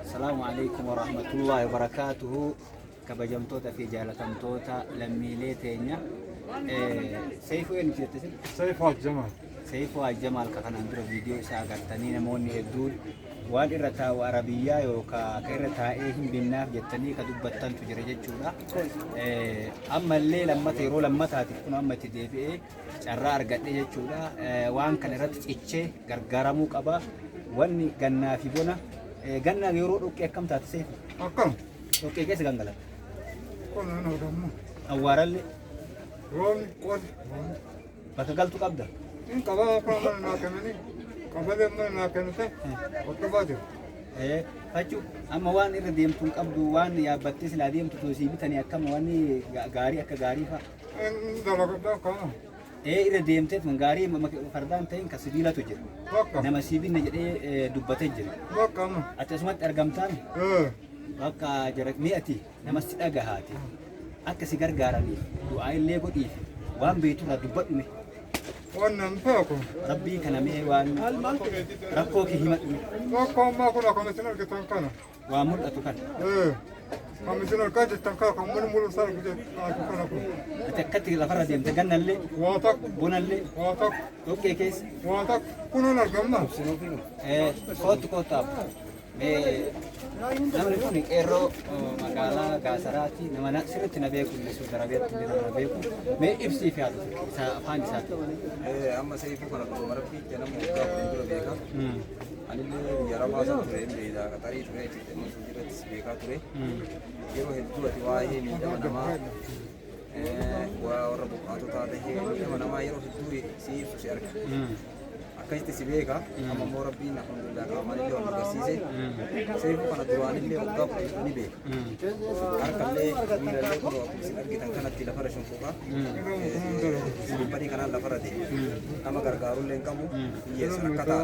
Asalaamu alaikum warahmatullahi wabarakaatuhu. Kabajamtoota fi jaalatamtoota lammiilee teenya. Seeyfuu eenyu jette sin? Seeyfuu Hajjamaal. Seeyfuu Hajjamaal ka kanaan dura viidiyoo isaa agartanii namoonni hedduun waan irra taa'u arabiyyaa yookaan ka irra taa'ee hin binnaaf jettanii ka dubbattantu jira jechuudha. Ammallee lammata yeroo lammataatiif kun amma itti deebi'ee carraa argadhe jechuudha. Waan kana irratti cichee gargaaramuu qaba. Wanni gannaa fi bona ganna yeroo dhoqqee akkam taate seefu? Akkam? Dhoqqee keessa gangalata. Qonnaan argamu. Awwaarallee Roobni qonni. bakka galtu qabda. Hin qabaa akka mana naa kennanii qabalee mana naa kennite hordofaa jiru. Fachu amma waan irra deemtu hin qabdu waan yaabbattee silaa deemtu too sii bitanii akkam wanni gaarii akka gaarii fa'a. Hin dalagadhaa kana. Irra deemtee tun gaarii fardaan ta'in ka sibiilatu jira. Bakka. Nama sii binne jedhee dubbatee jira. Bakka amma. Ati asumatti argamtaan bakka jara mi'ati nama si dhagahaati. Akka si gargaaraniif du'aa illee godhiif waan beektu irraa dubbadhu mee. Waan nan beeku. Rabbii kana mee waan rakkoo kee himadhu mee. Rakkoo ammaa kun akkam isin argitan kana. Waan mul'atu kana. Kan isin argaa jirtan kana kan mana mul'atu argu kana kun. Ati akkatti lafarra deemte gannallee Waa tokko. bonallee Waa tokko. dhoqqee keessa. Waa tokko. Kunuun argamna. Kootu kootu abba. Namni kun qeerroo magaalaa Gaasaraati. Nama sirriitti na beeku illee Suudi Arabiyaatti illee nama na beeku. Mee ibsii fi haadha isa afaan isaati. Amma seefuu kana dhuguma rabbii nama waggaa 10 dura beeka. Anillee biyya Arabaa san ture hin beekta Qaxarii ture achitti amma Suudi irrattis beekaa ture. Yeroo hedduu ati waa'ee miidhama namaa waa warra buqqaatotaa tahee miidhama namaa yeroo hedduu si ibsu si arga. Akkasitti si beeka amma immoo rabbiin alhamdulillah qaamaan illee wal agarsiise. Seefuu kana duraan illee waggaa 10 ni beeka. Harkallee miilallee kunoo akkuma isin argitan kanatti lafarra shunfuuqa. Sirbanii kanaan lafarra deema. Nama gargaarullee hin qabu. Hiyyeessa rakkataa.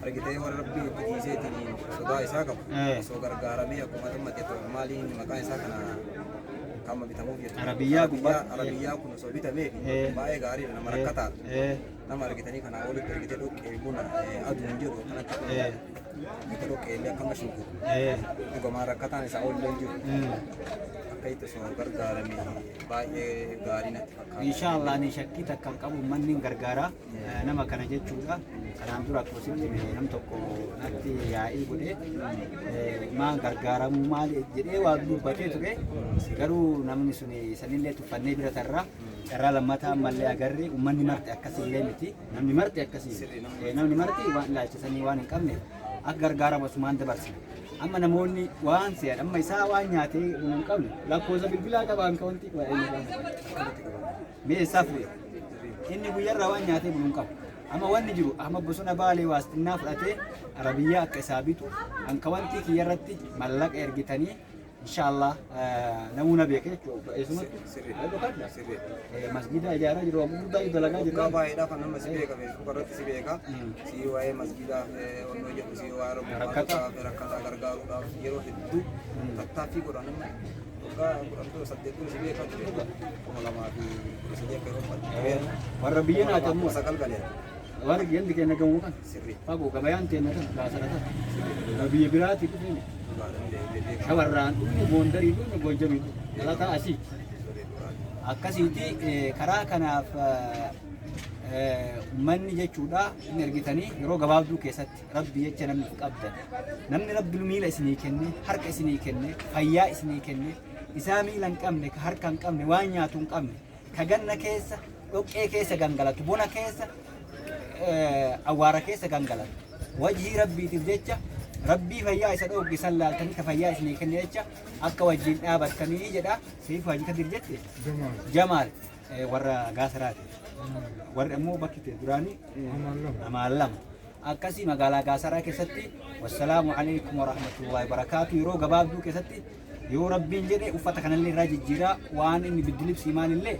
Argitee warra rabbii itti dhiiseetiin sodaa isaa qabu. Osoo gargaaramee akkuma ximmate maaliin maqaan isaa kana kama bitamuuf jettu. Arabiyyaa gubbaa. Arabiyyaa kun osoo bitamee baay'ee gaariidha nama rakkataadha. Nama argitanii kanaa olitti argitee dhoqqee buna aduun jedhu akkanatti argitee dhoqqee illee akkama shinku. Dhugamaan rakkataan isaa olillee hin jiru. Akka itti osoo gargaarame baay'ee gaarii natti fakkaata. Inshaallah ani shakkii takka hin qabu manni hin gargaara nama kana jechuudha. Kanaan dura akkuma sitti hime nam tokko natti yaa'ii godhee maan gargaaramuu maali jedhee waa dubbatee ture. Garuu namni sun sanillee tuffannee bira tarra. Carraa lammataa ammallee agarre uummanni marti akkasillee miti. Namni marti akkasii namni marti waan ilaalchisanii waan hin qabne akka gargaaramu asumaan dabarsina. Amma namoonni waan se'an amma isaa waan nyaatee bulu hin qabne lakkoofsa bilbilaa qabaan ka wanti mee eessaa fuudhe inni guyyarraa waan nyaatee bulu hin qabu. Amma wanni jiru amma bosona baalee waastinnaa fudhatee arabiyyaa akka isaa bitu anka wanti kiyyarratti mallaqa ergitanii Inshallah namuu na beeka jechuudha. Eessumattu Sirrii. dhokadha. Sirrii. Masgiida ijaaraa jiru waan gurguddaa dalagaa jirra. Waggaa baay'eedhaaf kan nama si beeka Facebook irratti si beeka. Si waa'ee masgiidaa onnoo jedhu si waa'ee Rakkata. rakkataa gargaaruudhaaf yeroo hedduu tattaaffii godha namni. Waggaa 10 dura 8 dura si beekaa ture. 2013 akka yeroo fadhu. Warra biyya naati ammoo. 9 galeera. Warri gandi keenya gamoo kan. Sirrii. Fagoo gabayaan teenya kan gaasara kan. Biyya biraatii dhufee miti. Shawarraan dhufne Goondarii dhufne Goojjamii dhufne. Dhalataa asiiti. Akkasiiti karaa kanaaf uummanni jechuudha hin ergitanii yeroo gabaabduu keessatti rabbi jecha namni hin qabdan. Namni rabbi miila isinii kenne, harka isinii kenne, fayyaa isinii kenne, isaa miila hin qabne, ka harka hin qabne, waan nyaatu hin qabne, ka ganna keessa dhoqqee keessa gangalatu, bona keessa awwaara keessa gangalatu. Wajhii rabbiitiif jecha rabbii fayyaa isa dhoogge san laaltanii ka fayyaa isinii kenne jecha akka wajjin dhaabattanii jedha. Seeyfuu Haji Kadir jette? Jamaal. Jamaal warra Gaasaraati. Warri ammoo bakki ta'e duraanii Amaan lama. Amaan lama. Akkasii magaalaa Gaasaraa keessatti wassalaamu alaikum warahmatullahi wabarakaatu yeroo gabaabduu keessatti yoo rabbiin jedhe uffata kanallee irraa jijjiiraa waan inni biddilibsii maalillee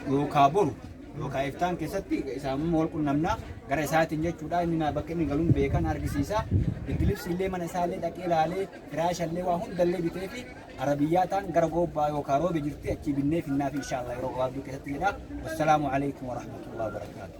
yookaa boru yookaa iftaan keessatti isaan wal qunnamna gara isaatiin jechuudha inni naa bakka inni galuun beekan argisiisa biddilibsii illee mana isaallee dhaqee ilaalee firaashallee waa hundallee bitee fi arabiyyaa ta'an gara goobbaa yookaa roobe jirti achii binnee finnaa fi inshaallah yeroo gabaabduu keessatti jedha wassalaamu alaikum warahmatullahi wabarakaatu.